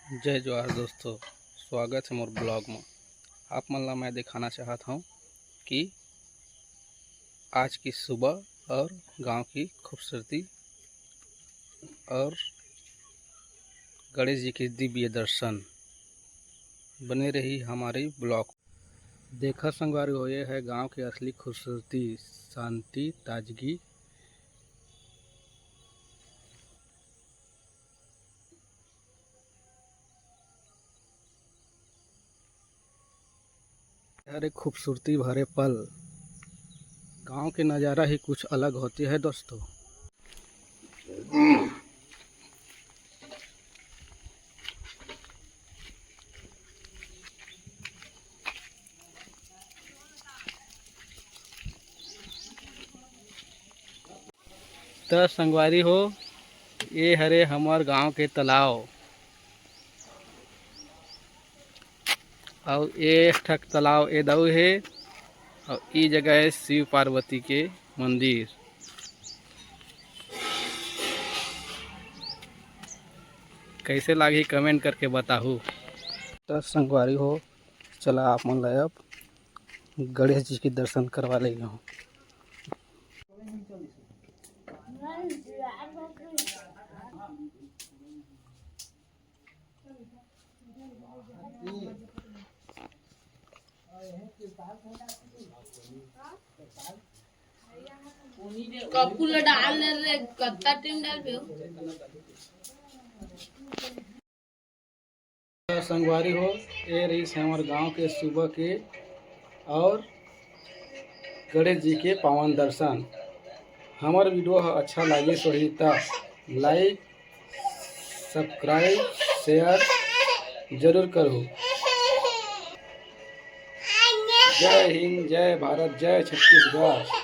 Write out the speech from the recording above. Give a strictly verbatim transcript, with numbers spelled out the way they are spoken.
जय जोहार दोस्तों, स्वागत है मोर ब्लॉग में। आप मन ला मैं दिखाना चाहत हूँ कि आज की सुबह और गांव की खूबसूरती और गणेश जी के दिव्य दर्शन। बने रही हमारे ब्लॉग। देखा संगवारी हो, ये है गांव की असली खूबसूरती, शांति, ताजगी। अरे खूबसूरती भरे पल, गांव के नज़ारा ही कुछ अलग होती है दोस्तों। त संगवारी हो, ये हरे हमर गांव के तालाब, अउ ये ठक तालाब ए दऊ हे, अउ ई जगह है शिव पार्वती के मंदिर। कैसे लागही कमेंट करके बताहू। त संगवारी हो, चला आप मन ला अब गणेश जी के दर्शन करवा ले हूँ। कपूर डाल ले रे, कत्ता टीम डाल पे हो। संगवारी हो, ये रही हमर गांव के सुबह के और गणेश जी के पावन दर्शन। हमर वीडियो ह अच्छा लागिस होही त लाइक, सब्सक्राइब, शेयर जरूर करू। जय हिंद, जय भारत, जय छत्तीसगढ़।